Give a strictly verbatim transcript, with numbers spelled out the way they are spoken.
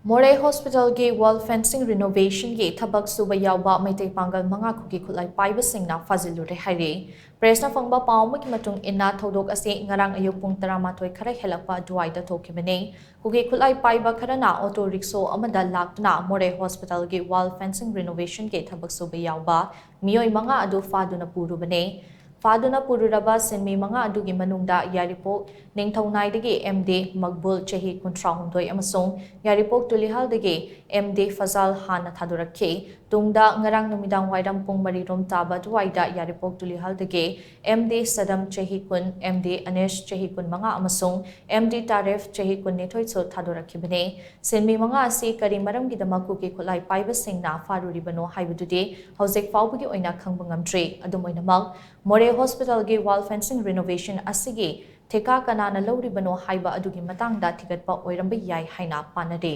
ꯃꯣꯔꯦ ꯍꯣꯁꯄꯤꯇꯥꯜꯒꯤ ꯋꯥꯜ ꯐꯦꯟꯁꯤꯡ ꯔꯤꯅꯣꯚꯦꯁꯟꯒꯤ ꯊꯕꯛ ꯁꯨꯕ ꯌꯥꯎꯕ ꯃꯩꯇꯩ ꯄꯥꯡꯒꯜ ꯃꯉꯥ ꯈꯨꯠꯀꯤ ꯈꯨꯠꯂꯥꯏ ꯄꯥꯏꯕꯁꯤꯡꯅ ꯐꯥꯖꯤꯜꯂꯨꯔꯦ ꯍꯥꯏꯔꯤ꯫ ꯄ꯭ꯔꯦꯁꯅ ꯐꯪꯕ ꯄꯥꯎ ꯑꯃꯒꯤ ꯃꯇꯨꯡ ꯏꯟꯅ, ꯊꯧꯗꯣꯛ ꯑꯁꯤ ꯉꯔꯥꯡ ꯑꯌꯨꯛ ꯄꯨꯡ ꯇꯔꯥꯃꯥꯊꯣꯏ ꯈꯔ ꯍꯦꯜꯂꯛꯄ ꯑꯗꯨꯋꯥꯏꯗ ꯊꯣꯛꯈꯤꯕꯅꯤ꯫ ꯈꯨꯠꯀꯤ ꯈꯨꯠꯂꯥꯏ ꯄꯥꯏꯕ ꯈꯔꯅ ꯑꯣꯇꯣ ꯔꯤꯛꯁꯣ ꯑꯃꯗ ꯂꯥꯛꯇꯨꯅ ꯃꯣꯔꯦ ꯍꯣꯁꯄꯤꯇꯥꯜꯒꯤ ꯋꯥꯜ ꯐꯦꯟꯁꯤꯡ ꯔꯤꯅꯣꯚꯦꯁꯟꯒꯤ ꯊꯕꯛ ꯁꯨꯕ ꯌꯥꯎꯕ ꯃꯤꯑꯣꯏ ꯃꯉꯥ ꯑꯗꯨ ꯐꯥꯗꯨꯅ ꯄꯨꯔꯨꯕꯅꯤ꯫ ꯐꯥꯗꯨꯅ ꯄꯨꯔꯨꯔꯕ ꯁꯤꯟꯃꯤ ꯃꯉꯥ ꯑꯗꯨꯒꯤ ꯃꯅꯨꯡꯗ ꯌꯥꯏꯔꯤꯄꯣꯛ ꯅꯤꯡꯊꯧꯅꯥꯏꯗꯒꯤ ꯑꯦꯝ ꯗꯤ ꯃꯛꯕꯨꯜ, ꯆꯍꯤ ꯀꯨꯟꯊ꯭ꯔꯥꯍꯨꯝꯗꯣꯏ, ꯑꯃꯁꯨꯡ ꯌꯥꯏꯔꯤꯄꯣꯛ ꯇꯨꯂꯤꯍꯜꯗꯒꯤ ꯑꯦꯝ ꯗꯤ ꯐꯖꯥꯜ ꯍꯥꯟꯅ ꯊꯥꯗꯣꯔꯛꯈꯤ꯫ ꯇꯨꯡꯗ ꯉꯔꯥꯡ ꯅꯨꯃꯤꯗꯥꯡ ꯋꯥꯏꯔꯝ ꯄꯨꯡ ꯃꯔꯤ ꯔꯣꯝ ꯇꯥꯕ ꯑꯗꯨꯋꯥꯏꯗ ꯌꯥꯏꯔꯤꯄꯣꯛ ꯇꯨꯂꯤꯍꯜꯗꯒꯤ ꯑꯦꯝ ꯗꯤ ꯁꯗꯝ, ꯆꯍꯤ ꯀꯨꯟ, ꯑꯦꯝ ꯗꯤ ꯑꯅꯤꯁ, ꯆꯍꯤ ꯀꯨꯟꯃꯉꯥ, ꯑꯃꯁꯨꯡ ꯑꯦꯝ ꯗꯤ ꯇꯥꯔꯦꯐ, ꯆꯍꯤ ꯀꯨꯟꯅꯤꯊꯣꯏꯁꯨ ꯊꯥꯗꯣꯔꯛꯈꯤꯕꯅꯤ꯫ ꯁꯤꯟꯃꯤ ꯃꯉꯥ ꯑꯁꯤ ꯀꯔꯤ ꯃꯔꯝꯒꯤꯗꯃꯛ ꯈꯨꯠꯀꯤ ꯈꯨꯠꯂꯥꯏ ꯄꯥꯏꯕꯁꯤꯡꯅ ꯐꯥꯔꯨꯔꯤꯕꯅꯣ ꯍꯥꯏꯕꯗꯨꯗꯤ ꯍꯧꯖꯤꯛ ꯐꯥꯎꯕꯒꯤ ꯑꯣꯏꯅ ꯈꯪꯕ ꯉꯝꯗ꯭ꯔꯤ꯫ ꯑꯗꯨꯝ ꯑꯣꯏꯅꯃꯛ, ꯃꯣꯔꯦ ꯍꯣꯁꯄꯤꯇꯥꯜꯒꯤ ꯋꯥꯜ ꯐꯦꯟꯁꯤꯡ ꯔꯤꯅꯣꯚꯦꯁꯟ ꯑꯁꯤꯒꯤ ꯊꯤꯀꯥ ꯀꯅꯥꯅ ꯂꯧꯔꯤꯕꯅꯣ ꯍꯥꯏꯕ ꯑꯗꯨꯒꯤ ꯃꯇꯥꯡꯗ ꯊꯤꯒꯠꯄ ꯑꯣꯏꯔꯝꯕ ꯌꯥꯏ ꯍꯥꯏꯅ ꯄꯥꯅꯔꯤ꯫